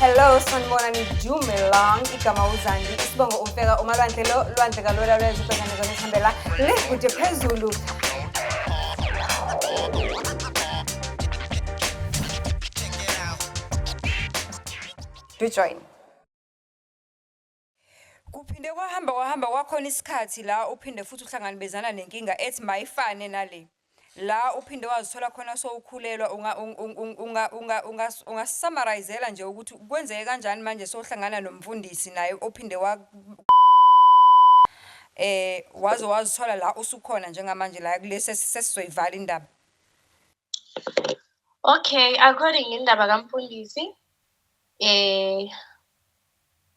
Hello, sanibonani, Dumelang, igama uZandi, isibongo umfeka umalwandle lo, lwandle kalula lwezibhekane zona esihambela le kude phezulu. Do join. Kuphinde kwahamba kwahamba kwakhona isikhathi la uphinde futhi uhlanganibezana nenkinga ethi mayifane nale. La uphinde wazithola khona sowukhulelwa, unga-summarizela nje ukuthi kwenzeke kanjani manje sowuhlangana nomfundisi naye ophinde wa waze wazithola la usukhona njengamanje la kulesi sesizoyivala indaba. Okay, according indaba kamfundisi,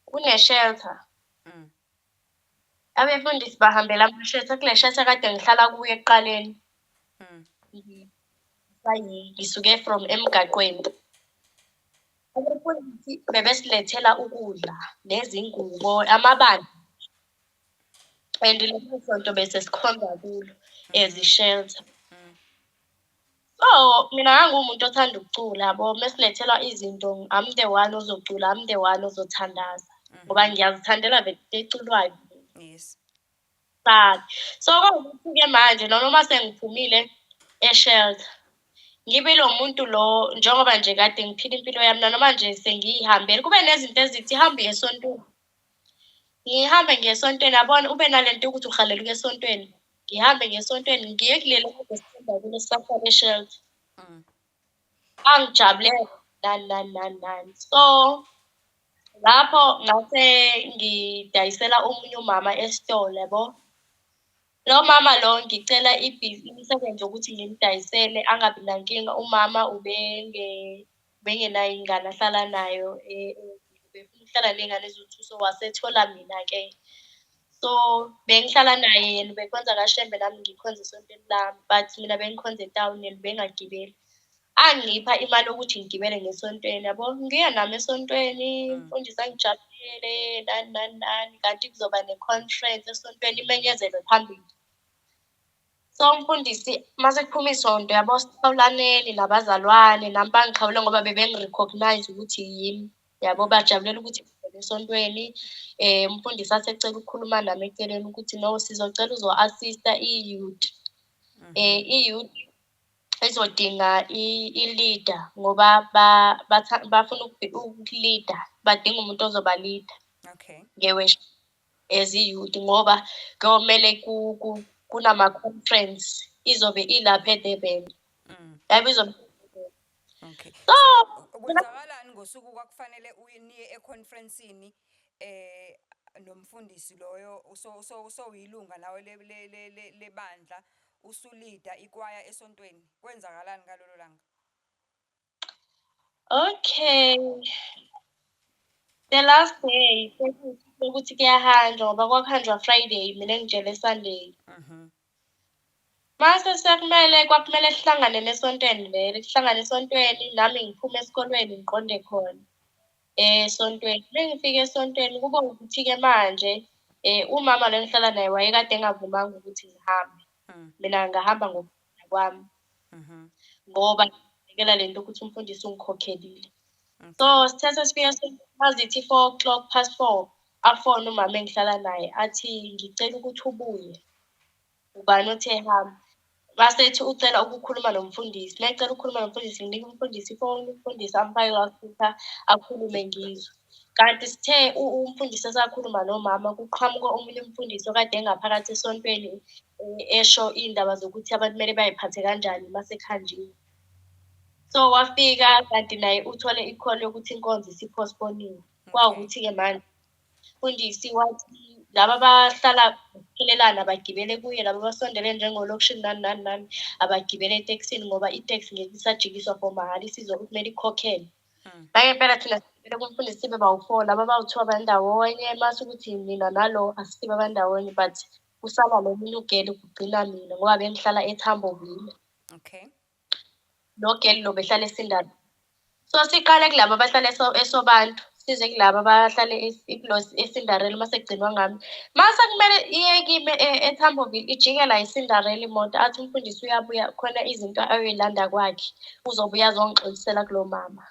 kune-shelter. Abefundisi bahambela ama-shelter, kule shelter kade ngihlala kuyo ekuqaleni. Ngisuke from emgaqweni. Abefundisi bebesilethela ukudla nezingubo, amabandla. And lelo sonto bese sikhonza kulo as i-shelter. So mina nganguwumuntu othanda ukucula yabo, mesilethelwa izinto, I'm the one ozocula, I'm the one ozothandaza. Ngoba ngiyazithandela vele into eculwayo. So kwawukuthi-ke manje noma sengiphumile e-shelter, ngibe lo muntu lo njengoba nje kade ngiphila impilo yami, nanoma nje sengiyihambele, kube nezinto ezithi hamba uye esontweni. Ngihambe ngiye esontweni, yabona ube nalento yokuthi uhalela ukuya esontweni. Ngihambe ngiye esontweni, ngiye kuleli kade sihamba kulo sisahlala e-shelter. Angijabulela nani nani nani nani. So lapho ngase ngidayisela omunye umama esitolo yabo. Lo mama lo ngicela imisebenzi yokuthi ngimdayisele angabi nankinga. Umama ubengenayo ingane ahlala nayo, ubefuna ukuhlala ney'ngane eziwu-two, so wasethola mina-ke. So bengihlala naye, yena ubekhonza kaShembe, nami ngikhonza esontweni lami, but mina bengikhonza etawuni, yena ubengagibeli. Angipha imali yokuthi ngigibele ngesontweni yabo, ngiye nami esontweni, umfundisi angijabulele nani nani nani, kanti kuzoba ne-conference esontweni imenyezelwe phambili. So umfundisi mase kuphuma isonto yabo, sixhawulaneni nabazalwane, nami bangixhawule ngoba bebengi-recognise ukuthi yimi yabo, bajabulela ukuthi ngingene esontweni. Umfundisi asecela ukukhuluma nami eceleni ukuthi no, sizocela uzo-assist-a i-youth. I-youth izodinga i-leader ngoba bafuna uku-leader, badinga umuntu ozoba-leader. Nge-worship as i-youth ngoba kuyomele kunama-conference izobe ilapha eDurban. Yabo izobe. So, kwenzakalani ngosuku kwakufanele uye niye e-conference-ini nomfundisi loyo, sowuyilunga nawe lebandla, usulida ikwaya esontweni, kwenzakalani ngalolo langa? Okay. The last day ukuthi kuyahanjwa ngoba kwakuhanjwa Friday, mina ngitshele Sunday. Mase sekumele kwakumele sihlangane nesontweni vele, sihlangane esontweni, nami ngiphume esikolweni ngiqonde khona esontweni. Mengifika esontweni kube ukuthi-ke manje umama lo engihlala naye wayekade engavumanga ukuthi ngihambe. Mina ngahamba ngokuthanda kwami. Ngoba ngibhekela lento ukuthi umfundisi ungikhokhelile. So sithe sesifika esontweni mazithi 4 o'clock past 4, afone umama engihlala naye athi ngicela ukuthi ubuye. Ubani othe hamba? Masethi ucela ukukhuluma nomfundisi. Mecela ukukhuluma nomfundisi, nginika umfundisi ifoni, umfundisi amfake loudspeaker akhulume ngizwe. Kanti sithe umfundisi esakhuluma nomama, kuqhamuka omunye umfundisi okade engaphakathi esontweni, esho iy'ndaba zokuthi abantu kumele bay'phathe kanjani mase kuhanjiwe. So wafika kanti naye uthole i-call yokuthi inkonzo isi-postpone-iwe. Kwawukuthi-ke manje umfundisi wathi laba abahlala ngokuphelelana abagibele kuye, laba abasondele njengolokishini nani nani nani abagibele etekisini ngoba iteksi ngeke isajikiswa for mahhala, isizobe kumele ikhokhelwe. Nangempela thina sigibele kumfundisi sibe bawu-four, laba abawu-two abandawonye, mase ukuthi mina nalo asisibe abandawonye, but kusala lo munye ugeli kugcina mina ngoba bengihlala eThamboville. Lo geli lo behlala eSindane. So siqale kulaba abahlala eSobantu, size kulaba abahlala eCinderella, mase kugcinwa ngami. Mase kumele iye kimi eThamboville, ijike la eCinderella imoto, athi umfundisi uyabuya khona izinto ayoyilanda kwakhe, uzobuya azongixolisela kulo mama.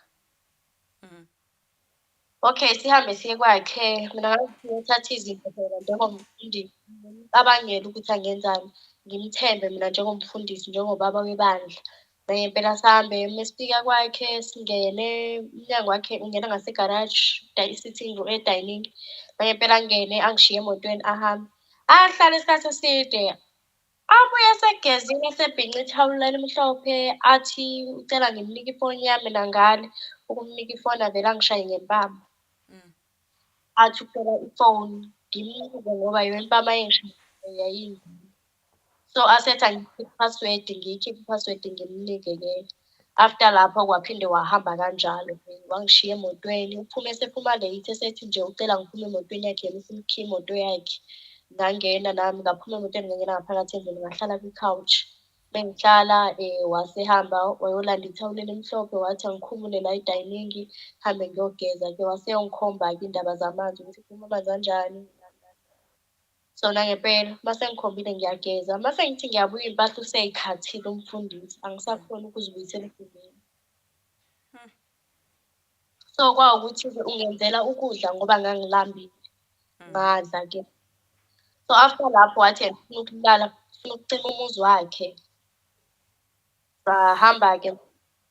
Okay, sihambe siye kwakhe. Mina ngangiyothatha izinto phela njengomfundisi, ngimcabangele ukuthi angenzani. Ngimthembe mina njengomfundisi, njengobaba webandla. Nangempela sihambe, mesifika kwakhe singene, umnyango wakhe ungena ngasegaraji, i-sitting room, e-dining. Nangempela angene angishiye emotweni ahambe. Ahlale isikhathi eside, abuye esegezile esebhince ithawula elimhlophe, athi ucela ngimnike ifoni yami. Mina ngale ukumnika ifoni, avele angishaye ngempama. Athi ucela ifoni, ngimnike ngoba yona impama ayengishaya yayinzima. So asethi angikhiphe i-password, ngiyikhiphe i-password ngimnike-ke. After lapho kwaphinde wahamba kanjalo-ke, wangishiya emotweni. Uphume esephuma late esethi nje ucela ngiphume emotweni yakhe, yena ufuna ukukhiya imoto yakhe. Ngangena nami ngaphuma emotweni ngangena ngaphakathi endlini ngahlala kwi-couch. Mengihlala wasehamba wayolanda ithawula elimhlophe wathi angikhumule la e-dining, ngihambe ngiyogeza-ke. Waseyongikhomba-ke iy'ndaba zamanzi ukuthi kuphuma amanzi anjani. So nangempela uma sengikhombile ngiyageza, uma sengithi ngiyabuya iy'mpahla usey'khathile umfundisi, angisakhoni ukuzibuyisela egumeni. So kwawukuthi-ke ungenzela ukudla ngoba ngangilambile, ngadla-ke. So after lapho wathi yena ufuna ukulala, ufuna ukucima umuzi wakhe. Sahamba-ke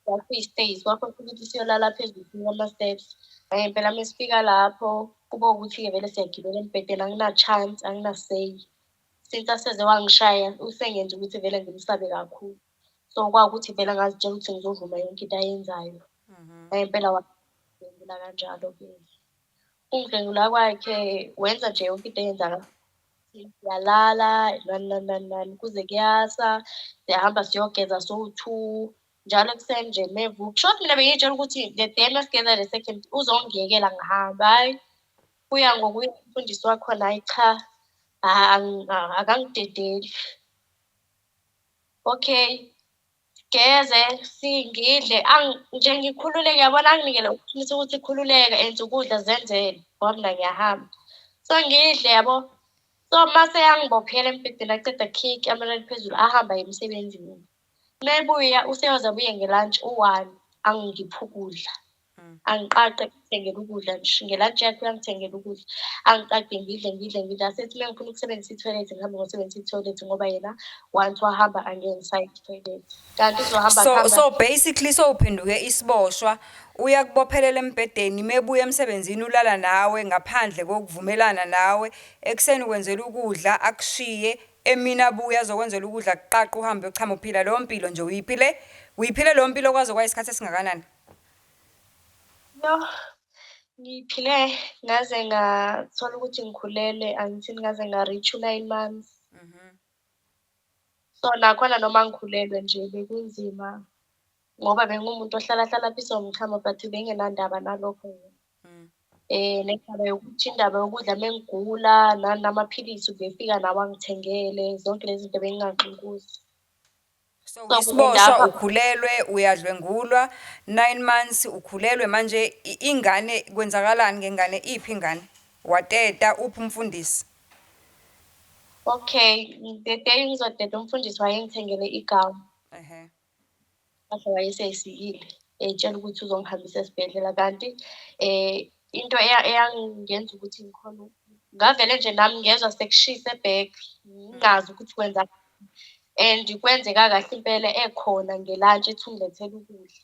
kwakuyi-stairs, kwakhohlwa ukuthi siyolala phezulu kwama-steps. Nangempela mesifika lapho kube ukuthi-ke vele siyagibela embhedeni, angina-chance, angina-say. Since aseze wangishaya, usengenza ukuthi vele ngimsabe kakhulu. So kwawukuthi vele ngazitshela ukuthi ngizovuma yonke into ayenzayo. Nangempela wangidlwengula kanjalo-ke. Ukungidlwengula kwakhe wenza nje yonke into eyenzakala. Siyalala nani nani nani nani kuze kuyasa, siyahamba siyogeza sowu-two. Njalo ekuseni nje mevuka. Kusho mina bengiy'tshela ukuthi the day masigeza the second uzongiyekela ngihambe, hhayi. Kuya ngokuya umfundisi wakhona, hhayi cha, akangidedeli. Okay, geze, ngidle, nje ngikhululeke yabona, anginikele ukuqinisa ukuthi khululeka enza ukudla zenzele ngoba mina ngiyahamba. So ngidle yabo. So mase yangibophela embhedeni aceda akukhiye ikamelo eliphezulu ahamba aye emsebenzini. Mebuya useyoze abuye nge-lunch u-one angiphe ukudla. Angiqaqe angithengele ukudla nje, nge-lunch yakhe uyangithengela ukudla. Angiqaqe ngidle ngidle ngidle. Asethi uma ngifuna ukusebenzisa ithoyilethi ngihambe ngiyosebenzisa ithoyilethi ngoba yena once wahamba angeke ngisaya ethoyilethi. Kanti uzohamba So kuhamba. so basically sowuphenduke isiboshwa, uyakubophelela embhedeni, mebuya emsebenzini ulala nawe ngaphandle kokuvumelana nawe. Ekuseni ukwenzela ukudla akushiye, emini abuye azokwenzela ukudla kuqaqe uhambe uyochama uphila leyo mpilo nje uyiphile. Uyiphile leyo mpilo kwaze kwayisikhathi esingakanani? Yo, ngiyiphile ngaze ngathola ukuthi ngikhulelwe, angithini ngaze nga-reach u-9 months. So nakhona noma ngikhulelwe nje bekunzima ngoba bengumuntu ohlala hlala aphiswe umchamo but bengenandaba nalokho. Nendaba yokuthi indaba yokudla mengigula namaphilisi ubefika nawo angithengele, zonke lezi zinto bengingaxukuzi. So So kule uyisiboshwa, ndaba ukhulelwe, uyadlwengulwa, 9 months ukhulelwe manje ingane kwenzakalani ngengane, iphi ingane? Wateta, uphi umfundisi? Okay, the day ngizoteta umfundisi wayengithengele igawuni. Mase wayeseyisikile, ey'tshela ukuthi uzongihambisa esibhedlela kanti into eyangenza ukuthi ngikhone ngavele nje nami ngezwa sekushisa e-back, ngingazi ukuthi kwenza and kwenzeka kahle impela ekhona nge-lunch ethi ungilethele ukudla.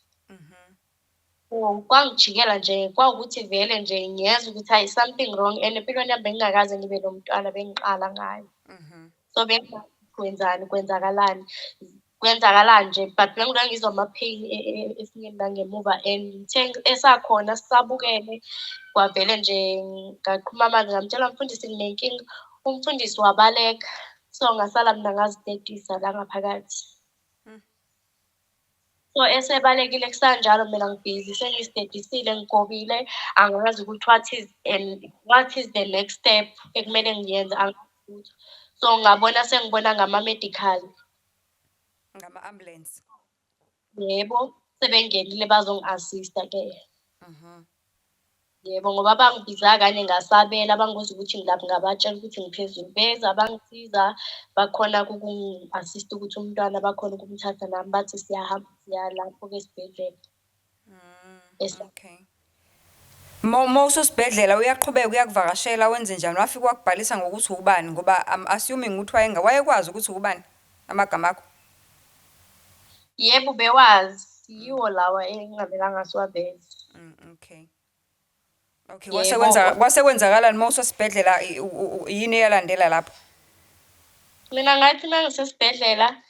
So kwangijikela nje kwawukuthi vele nje ngiyezwa ukuthi hhayi something wrong and empilweni yami bengingakaze ngibe nomntwana bengiqala ngayo. So bengingazi kwenzani, kwenzakalani, kwenzakalani nje but bengilokhu ngizwa ama-pain esinyeni nangemuva and ngithe esakhona sisabukene kwavele nje ngaqhuma amanzi ngamtshela umfundisi nginenkinga, umfundisi wabaleka. So ngasala mina ngazitetisa la ngaphakathi. So esebalekile kusanjalo mina ngibhizi sengizitetisile ngigobile, angazi ukuthi what is and what is the next step ekumele ngiyenze, angazi lutho. So ngabona sengibona ngama-medical. Ngama-ambulance. Yebo, sebengenile bazongi-assist-a ke. Yebo, ngoba bangibiza kanye ngasabela, bangibuza ukuthi ngilaphi ngabatshela ukuthi ngiphezulu. Beza bangisiza, bakhona ukungi-assist-a ukuthi umntwana bakhona ukumthatha nami bathi siyahamba siya lapho-ke esibhedlela. Okay. Uma usesibhedlela uyaqhubeka uyakuvakashela wenze njani? Wafika wakubhalisa ngokuthi ubani? Ngoba I'm assuming ukuthi wayekwazi ukuthi ubani amagama akho. Yebo, bewazi. Yiwo lawa engingamelanga siwaveze. Okay. Okay, kwase Yebo. kwase kwenzakalani uma usesibhedlela, yini eyalandela lapho? Mina ngathi uma ngisesibhedlela,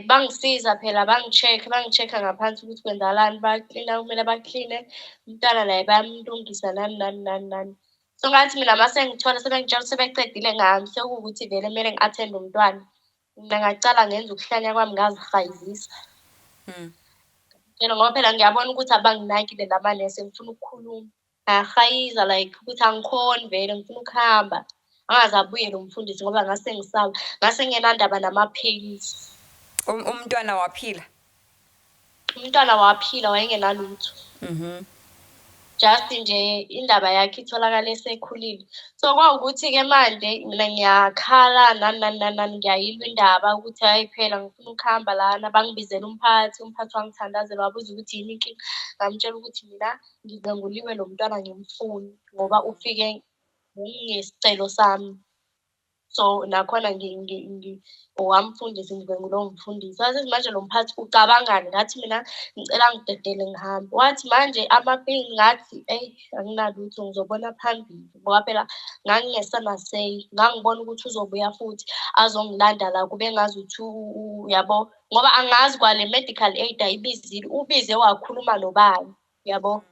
bangisiza phela, bangi-check, bangi-check-a ngaphansi ukuthi kwenzakalani, baklina, kumele bakline, umntwana naye bayamlungisa nani nani nani nani. So ngathi mina uma sengithola sebengitshela sebecedile ngami, sekuwukuthi vele kumele ngi-attend-e umntwana. Mina ngacala ngenza ukuhlanya kwami, ngazihayizisa. Tshela ngoba phela ngiyabona ukuthi abanginakile lamanesi, ngifuna ukukhuluma. Ngahayiza like ukuthi angikhoni vele, ngifuna ukuhamba. Angaze abuye lo mfundisi ngoba ngase ngisaba, ngase ngingenandaba namaphilisi. Umntwana waphila? Umntwana waphila, wayengenalutho. Just nje indaba yakhe itholakale esekhulile. So kwawukuthi-ke manje mina ngiyakhala nani nani nani nani, ngiyayilwa indaba ukuthi hhayi phela ngifuna ukuhamba lana. Bangibizela umphathi, umphathi wangithandazela wabuza ukuthi yini inkinga. Ngamtshela ukuthi mina ngidlwenguliwe lo mntwana angimfuni ngoba ufike ngesicelo sami. So nakhona owamfundisi, ngidlwengulwe umfundisi. Wathi manje lo mphathi ucabangani? Ngathi mina ngicela angidedele ngihambe. Wathi manje amapeni, ngathi eyi anginalutho ngizobona phambili ngoba phela ngangingesana-say. Ngangibona ukuthi uzobuya futhi azongilanda la kube ngazuthi uyabo, ngoba angazi kwale medical aid ayibizile, ubize wakhuluma nobani, uyabo.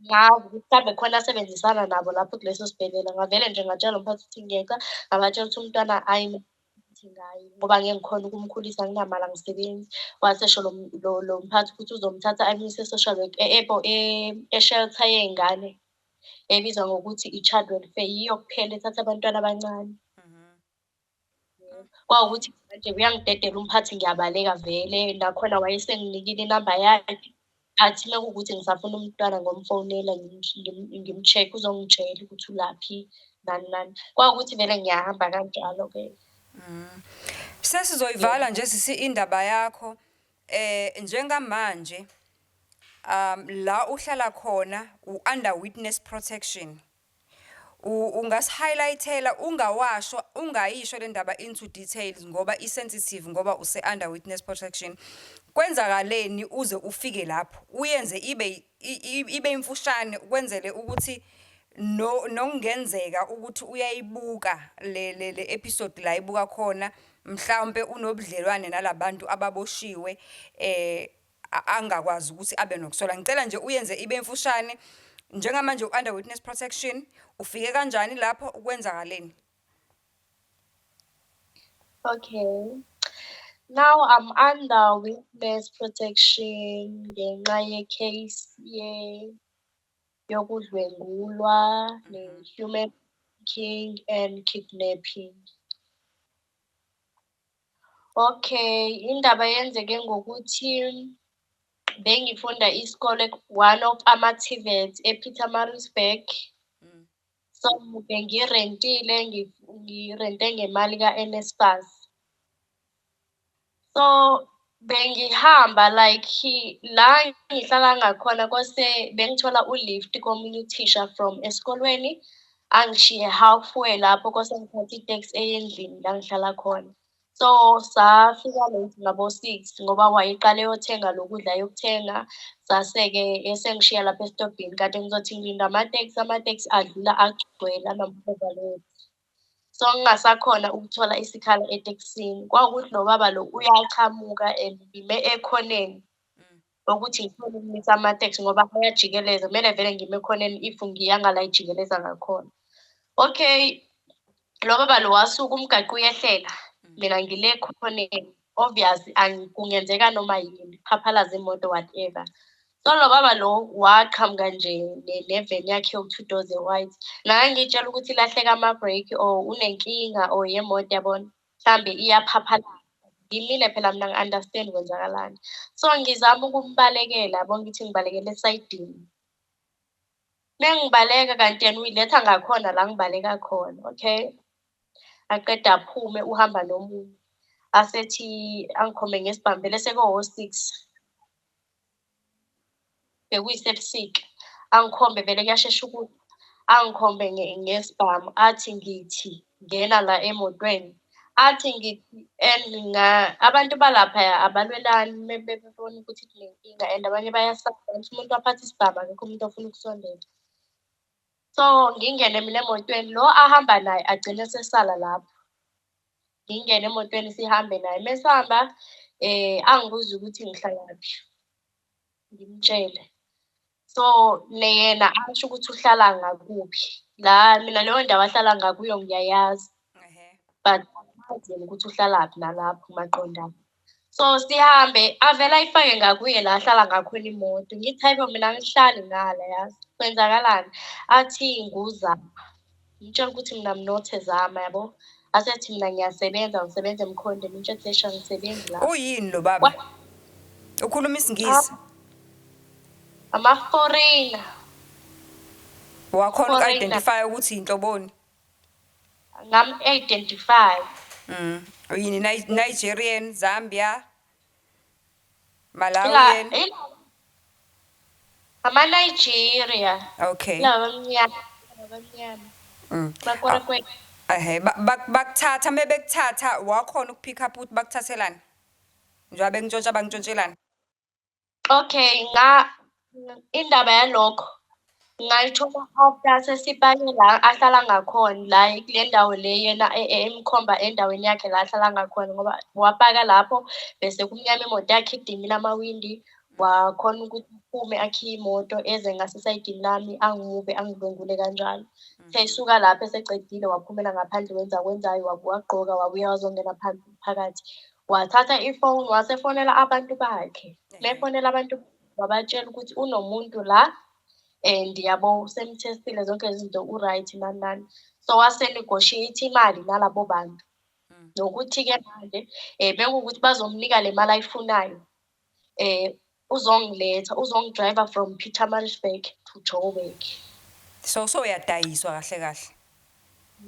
Ngazi ukuthi mhlambe khona asebenzisana nabo lapho kuleso sibhedlela. Ngavele nje ngatshela lo mphathi ukuthi ngiyeqa, ngabatshela ukuthi umntwana ayi ngaye ngoba ngeke ngikhone ukumkhulisa, anginamali, angisebenzi. Wasesho lo mphathi ukuthi uzomthatha amuyise e-social work, e-shelter yey'ngane ebizwa ngokuthi i-child welfare. Yiyo kuphela ethatha abantwana abancane. Kwawukuthi manje uyangidedela umphathi, ngiyabaleka vele. Nakhona wayesenginikile inamba yakhe, athi uma kuwukuthi ngisafuna umntwana ngomfonela ngim-check, uzongitshela ukuthi ulaphi nani nani. Kwawukuthi vele ngiyahamba kanjalo-ke. Sesizoyivala nje sisi indaba yakho. Njengamanje la uhlala khona u-under witness protection. Ungasi-highlight-ela, ungawasho, ungayisho le ndaba into details ngoba i-sensitive, ngoba use-under witness protection. Kwenzakaleni uze ufike lapho? Uyenze ibe imfushane ukwenzele ukuthi no nokungenzeka ukuthi uyayibuka le episode la ibuka khona, mhlawumbe unobudlelwane nalabantu ababoshiwe, angakwazi ukuthi abe nokusola. Ngicela nje uyenze ibe imfushane. Njengamanje u-under witness protection, ufike kanjani lapho, kwenzakaleni? Okay. Now I'm under witness protection ngenxa ye-case yokudlwengulwa ne-human trafficking and kidnapping. Okay, indaba yenzeke ngokuthi bengifunda isikole, one of ama-TVET ePietermaritzburg. So bengirentile, ngirente ngemali ka-NSFAS. So bengihamba like la ngihlala ngakhona, kwase bengithola u-lift komunye uthisha from esikolweni, angishiye halfway lapho, kwase ngithatha iteksi eya endlini la ngihlala khona. So safika late ngabo-6 ngoba wayeqale eyothenga lo kudla ayokuthenga, sase-ke esengishiya lapha esitobhini. Kade ngizothi ngilinda amateksi, amateksi adlula agcwele anama-overload. So ngingasakhona ukuthola isikhala etekisini. Kwawukuthi lo baba lo uyachamuka and ngime ekhoneni ukuthi ngikhone ukumisa amateksi ngoba ayajikeleza, kumele vele ngime ekhoneni if ngiya ngala ejikeleza ngakhona. Okay, lo baba lo wasuka umgaqo uyehlela, mina ngile ekhoneni, obvious kungenzeka noma yini, phaphalaza imoto whatever. So lo baba lo waqhamuka nje neveni yakhe yoku-two doors e-white. Ngangiy'tshela ukuthi ilahleka ama-brake or unenkinga or yemoto yabona, mhlambe iyaphaphala. Ngimile phela mina, angi-understand kwenzakalani. So ngizama ukumbalekela yabo, ngithi ngibalekela esayidini. Mengibaleka kanti yena uyiletha ngakhona la ngibaleka khona, okay. Aqede aphume uhamba nomunye. Asethi angikhombe ngesibhamu, vele sekuwo-six. Bekuyisebusika. Angikhombe vele kuyashesha ukuthi angikhombe ngesibhamu athi ngithi ngena la emotweni. Athi ngithi and abantu balaphaya abalwelani uma bebona ukuthi kunenkinga and abanye bayasaba ukuthi umuntu aphathe isibhamu akekho umuntu ofuna ukusondela. So, ngingene mina emotweni, lo ahamba naye agcine esesala lapho. Ngingene emotweni sihambe naye. Mesihamba angibuze ukuthi ngihlalaphi, ngimtshele. So, yena asho ukuthi uhlala ngakuphi. La mina leyo ndawo ahlala ngakuyo ngiyayazi, but angazi yena ukuthi uhlalaphi nalapho maqondana. So, sihambe avele ayifake ngakuye la ahlala ngakhona imoto. Ngithi hhayi bo mina angihlali ngala yazi, kwenzakalani? Athi nguZama. Ngimtshela ukuthi mina I'm not a Zama yabo. Asethi mina ngiyasebenza, ngisebenza eMkhondweni. Ngimtshela ukuthi eish angisebenzi lapho. Uyini lo baba? Ukhuluma isiNgisi? Ama-foreigner. Wakhona Foreigner. uku-identify ukuthi inhloboni? Ngam-identify. Uyini Nigerian, Zambia, Malawian? Ama-Nigeria. Okay. Laba abamnyama, laba abamnyama. Bakwerekwere. Ehhe, bakuthatha mebekuthatha wakhona ukupick up ukuthi bakuthathelani? Njengoba bengintshontsha bangintshontshelani? Okay, indaba yalokho ngayithola after sesipake la ahlala ngakhona la kule ndawo le yena emkhomba endaweni yakhe la ahlala ngakhona ngoba wapaka lapho bese kumnyama imoto yakhe idimile amawindi, wakhona ukuthi aphume akhiye imoto eze ngasesayidini lami angimuve angidlwengule kanjalo. Seyisuka lapho esecedile waphumela ngaphandle wenza akwenzayo wagqoka wabuya wazongena phakathi. Wathatha ifoni wasefonela abantu bakhe. Mefonela abantu wabatshela ukuthi unomuntu la and yabo usemthestile zonke izinto u-right nani nani. So wase-negotiate imali nalabo bantu. Nokuthi-ke manje bekuwukuthi bazomnika le mali ayifunayo. Uzongiletha, uzongidrayiva from Pietermaritzburg to Joburg. So soyadayiswa kahle kahle.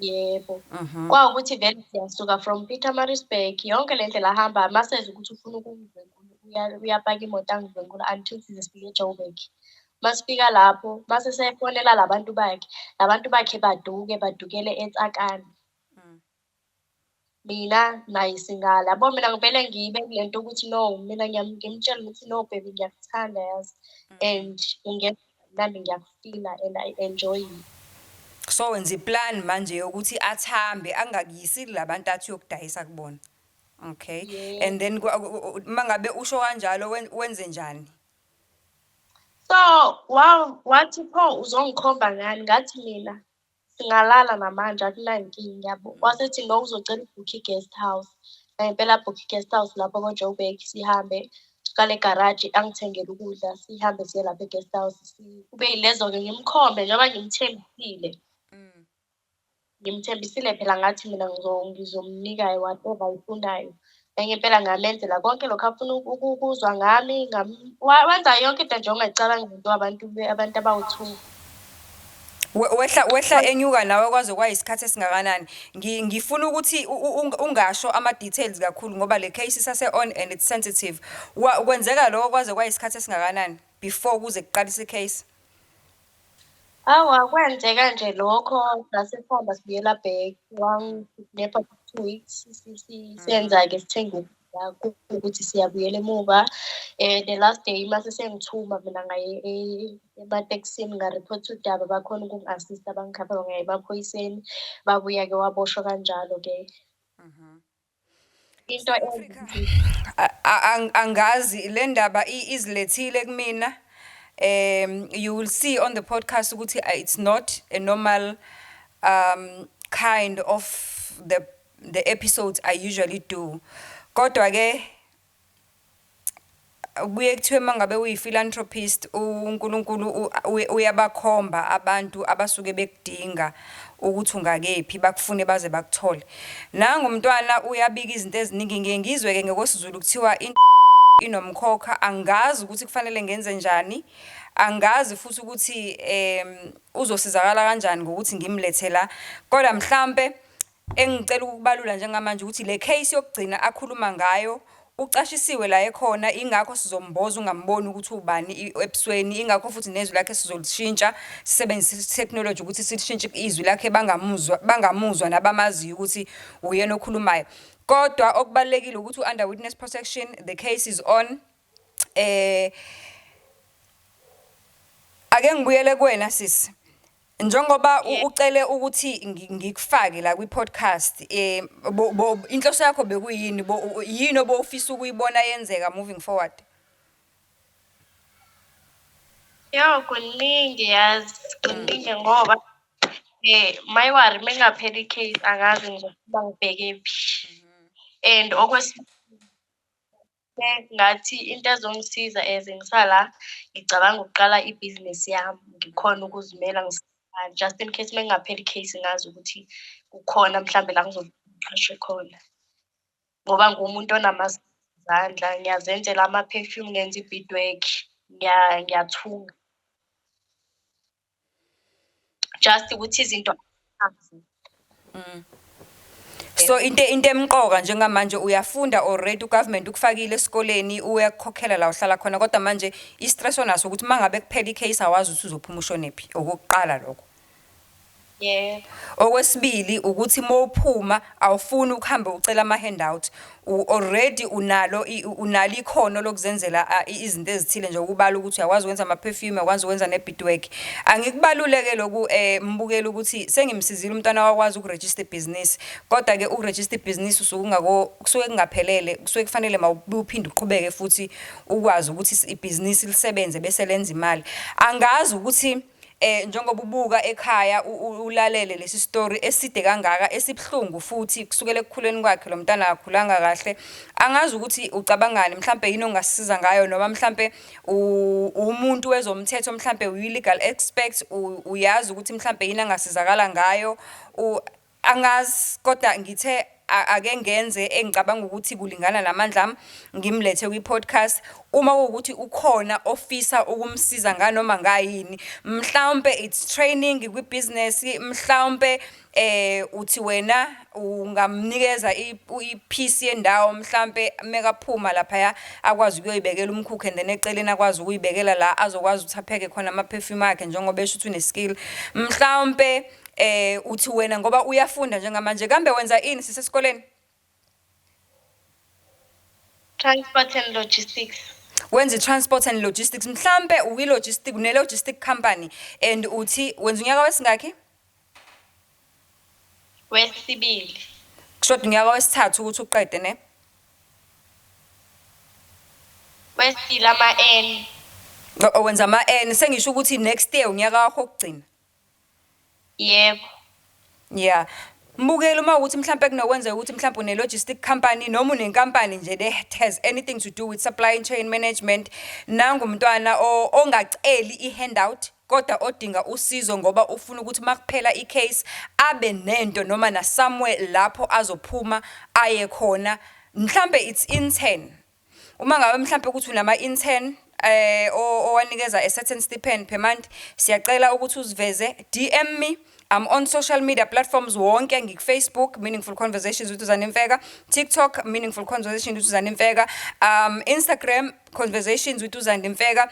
Yebo. Kwawukuthi vele siyasuka from Pietermaritzburg yonke le ndlela ahamba masezwa ukuthi ufuna ukungidlwengula uyapaka imoto angidlwengula until size sifike eJoburg. Masifika lapho mase sefonela labantu bakhe, labantu bakhe baduke badukele eTsakane. Mina naye singala. Yabo mina ngivele ngibe kule nto ukuthi no, mina ngimtshele ukuthi no baby ngiyakuthanda yazi and ungenza mnandi ngiyakufila and I enjoy you. So wenza iplan manje yokuthi athambe angakuyisi labantu athi uyokudayisa kubona. Okay. Yebo. And then mangabe usho kanjalo wenze njani? So wathi pho uzongikhomba ngani? Ngathi mina singalala namanje akunankinga yabo. Wasethi no uzocela ubhukhe i-guest house. Ngempela abhukhe i-guest house lapho ko-Joburg sihambe siqale egaraji angithengele ukudla sihambe siye lapha e-guest house. Kube yilezo-ke ngimkhombe njengoba ngimthembisile. Ngimthembisile phela ngathi mina ngizomnika whatever ayifunayo. Ngempela ngamenzela konke lokhu afuna ukuzwa ngami, wenza yonke into nje ongayicabanga into abantu abawu-two. Wehla enyuka nawe kwaze kwayisikhathi esingakanani? Ngifuna ukuthi ungasho ama-details kakhulu ngoba le case isase on and it's sensitive. Kwenzeka lokho kwaze kwayisikhathi esingakanani before kuze kuqalise i-case? Awa, kwenzeka nje lokho sasihamba sibuyela back wangikidnapha for 2 weeks senza-ke sithenga ukudla ukuthi siyabuyela emuva. The last day mase sengithuma mina ngaye ematekisini nga-report udaba bakhona ukungi-assist-a bangikhapha ngaya emaphoyiseni babuya-ke waboshwa kanjalo-ke. Into Angazi le ndaba izilethile kumina. You will see on the podcast ukuthi it's not a normal kind of the episodes I usually do. Kodwa ke kuye kuthiwe mangabe uyi-philanthropist uNkulunkulu uyabakhomba abantu abasuke bekudinga ukuthi ungakephi bakufune baze bakuthole. Nangu umntwana uyabika izinto eziningi ngiye ngizwe ke ngokwesiZulu kuthiwa inomkhokha angazi ukuthi kufanele ngenze njani, angazi futhi ukuthi uzosizakala kanjani ngokuthi ngimlethe la. Kodwa mhlambe engicela ukubalula njengamanje ukuthi le case yokugcina akhuluma ngayo Ucashisiwe la ekhona, ingakho sizomboza ungamboni ukuthi ubani ebusweni, ingakho futhi nezwi lakhe sizolishintsha, sisebenzise i-technology ukuthi silishintshe izwi lakhe, bangamuzwa, bangamuzwa nabamaziyo ukuthi uyena okhulumayo. Kodwa okubalulekile ukuthi u-under witness protection, the case is on. Ake ngibuyele kuwena sisi. Njengoba ucele ukuthi ngikufake la kwi-podcast, inhloso yakho bekuyini, yini obofisa ukuyibona yenzeka moving forward? Yo, kuningi yazi, kuningi ngoba my worry mengapheli i-case angazi ngizophuma ngibheke phi. And okwesibili ngathi into ezongisiza as ngisala, ngicabanga ukuqala ibhizinisi yami, ngikhone ukuzimela, just in case mengapheli i-case ngazi ukuthi kukhona mhlambe la ngizoqashwe khona. Ngoba ngumuntu onamazandla, ngiyazenzela ama-perfume, ngenza i-beadwork, ngiyathunga. Just ukuthi izinto. So into emqoka njengamanje, uyafunda already, ugovernment ukufakile esikoleni, uyakukhokhela la uhlala khona, kodwa manje i-stress onaso ukuthi mangabe kuphela i-case awazi ukuthi uzophuma ushonephi, okokuqala lokho. Yebo. Okwesibili ukuthi mawuphuma awufuni ukuhamba ucela ama-handout. Already unalo ikhono lokuzenzela izinto ezithile nje, ukubala ukuthi uyakwazi ukwenza ama-perfume, uyakwazi ukwenza ne-beadwork. Angikubaluleke lokhu, mbukeli, ukuthi sengimsizile umntwana wakwazi ukurejista ibhizinisi. Kodwa-ke ukurejista ibhizinisi usuke ungako, kusuke kungaphelele, kusuke kufanele mawuphinde uqhubeke futhi ukwazi ukuthi ibhizinisi lisebenze bese lenza imali. Angazi ukuthi njengoba ubuka ekhaya, ulalele lesi story eside kangaka, esibhlungu futhi, kusukela ekukhuleni kwakhe lo mntana akakhulanga kahle. Angazi ukuthi ucabangani, mhlambe yini ongasisiza ngayo, noma mhlambe umuntu wezomthetho, mhlambe uyi-legal expert, uyazi ukuthi mhlambe yini angasizakala ngayo. Angazi, kodwa ngithe ake ngenze engicabanga ukuthi kulingana namandla ami, ngimlethe kwi-podcast. Uma kuwukuthi ukhona ofisa ukumsiza nganoma ngayini, mhlawumbe it's training kwi-business, mhlawumbe uthi wena ungamnikeza i-piece yendawo, mhlambe mekaphuma laphaya akwazi ukuyoyibekela umkhukhu, and then eceleni akwazi ukuyibekela la azokwazi ukuthi apheke khona ama-perfume akhe, njengoba esho ukuthi une-skill. Mhlawumbe uthi wena ngoba uyafunda njengamanje, kambe wenza ini sisesikoleni? Transport and logistics. Wenza i-transport and logistics, mhlambe uyi-logistic, une-logistic company, and uthi wenza unyaka wesingakhi? Wesibili. Kushoda unyaka wesithathu ukuthi uqede, ne? Wesibili ama-N. Wenza ama-N, sengisho ukuthi next year unyaka wakho wokugcina. Yebo. Yeah. Mbukeli, uma ukuthi mhlambe kunokwenzeka ukuthi mhlambe une-logistic company noma unenkampani nje that has anything to do with supply chain management, nangu umntwana ongaceli i-handout kodwa odinga usizo, ngoba ufuna ukuthi makuphela i-case abe nento noma na somewhere lapho azophuma aye khona. Mhlambe it's intern. Uma ngabe mhlambe ukuthi unama intern owanikeza a certain stipend per month, siyacela ukuthi uziveze, DM me. I'm on social media platforms wonke, ngiku-Facebook, Meaningful Conversations with Uzane Mfeka, TikTok, Meaningful Conversations with Uzane Mfeka, Instagram, Conversations with Uzane Mfeka.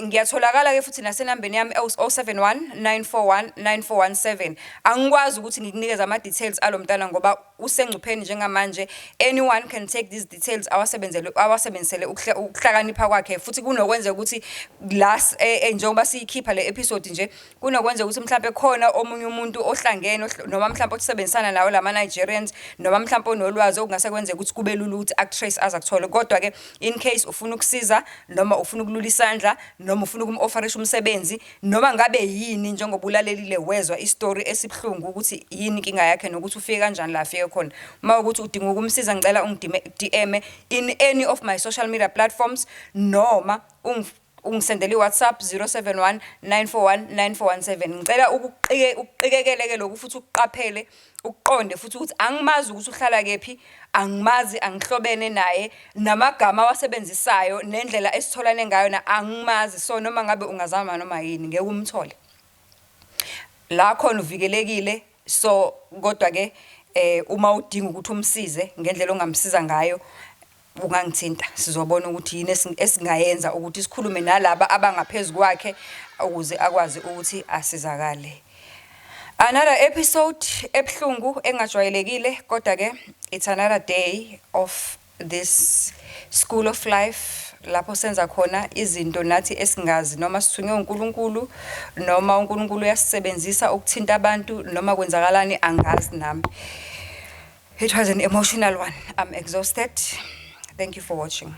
Ngiyatholakala ke futhi nasenambeni yami 071 941 9417. Angikwazi ukuthi ngikunikeze ama details alomntana ngoba usengcupheni njengamanje. Anyone can take these details awasebenzele, awasebenzisele ukuhlakanipha kwakhe. Futhi kunokwenzeka ukuthi la njengoba siyikhipha le episode nje, kunokwenzeka ukuthi mhlambe khona omunye umuntu ohlangene noma mhlambe osebenzisana nawo lama Nigerians, noma mhlambe onolwazi okungase kwenzeka ukuthi kube lula ukuthi akutrace aze akuthole. Kodwa ke in case ufuna ukusiza noma ufuna ukulula isandla noma ufuna ukum-offerisha umsebenzi noma ngabe yini, njengoba ulalelile wezwa istory esibhlungu ukuthi yini inkinga yakhe nokuthi ufike kanjani la afike khona, uma ukuthi udinga ukumsiza, ngicela ungi-DM in any of my social media platforms noma ungisendele i-WhatsApp 071 941 9417. Ngicela ukuqikekeleke lokhu futhi ukuqaphele, ukuqonde futhi ukuthi angimazi ukuthi uhlala kephi, angimazi, angihlobene naye, namagama awasebenzisayo nendlela esitholane ngayo na angimazi. So noma ngabe ungazama noma yini, ngeke umthole la khona, uvikelekile. So kodwa ke uma udinga ukuthi umsize ngendlela ongamsiza ngayo, Ungangithinta, sizobona ukuthi yini esingayenza ukuthi sikhulume nalaba abangaphezu kwakhe ukuze akwazi ukuthi asizakale. Another episode ebuhlungu, engajwayelekile, kodwa ke it's another day of this school of life lapho senza khona izinto nathi esingazi noma sithunywe uNkulunkulu noma uNkulunkulu uyasisebenzisa ukuthinta abantu noma kwenzakalani, angazi nami. It was an emotional one. I'm exhausted. Thank you for watching.